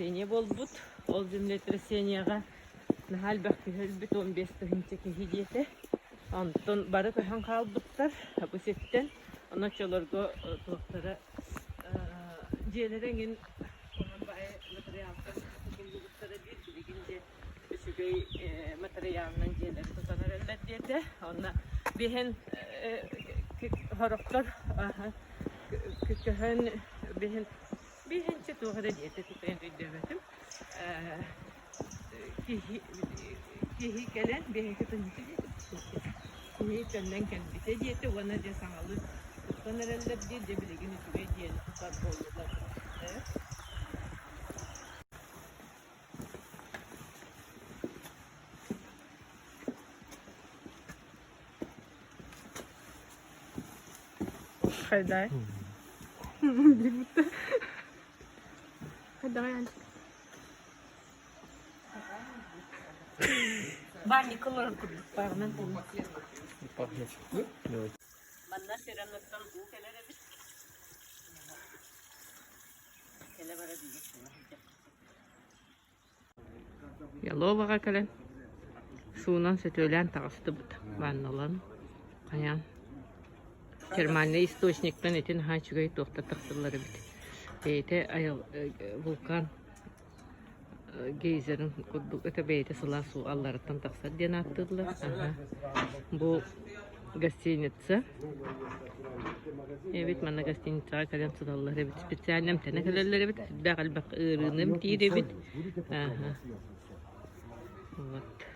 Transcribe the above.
землетрясение буолбут. Ол землетрясениеҕа наһаа элбэх киһи өлбүт, 15 тыһыынча киһи диэтэ. Онтон бары көһөн хаалбыттар бу сиртэн. Онон оччолорго туохтара дьиэлэрэ эҥин онон баайы матырыйаалтан тутуллубуттара диир. Билигин дьэ үчүгэй матырыйаалынан дьиэлэри тутан эрэллэр диэтэ. Онно биһэн сорохтор көһөн биһин биһинчэ туох эрэ диэтэ тутайан өйдөөбөтүм. Киһи киһи кэлэн биһиги тыһыынча диэтэ киһи төннөн кэлбитэ диэтэ уонна дьэ саҥалыы туттан эрэллэр диир дьэ билигин үчүгэй дьиэни тутар буоллулар. Хайдай. Билбитте. Хайдай. Баанньыкка олорор курдук бааҕынан буолла. Пахнет. Манна сиранаттан уу кэлэр эбит. Кэлэ-бара биир сула сылдьар. Яловаҕа кэлэн суунан сөтүөлээн таҕыстыбыт ванналан хайаан термальнай источниктан ити наһаа үчүгэй туохтар тахсаллар эбит бэйэтэ айыл вулкан гейзерин курдук это бэйэтэ сылаас уу алларыттан тахсар диэн ааттыыллар аха бу гостиница эбит манна гостиницаҕа кэлэн сыталлар эбит специально эмтэнэ кэлэллэр эбит сүрдээх элбэх ыарыыны эмтиир эбит ааһа вот.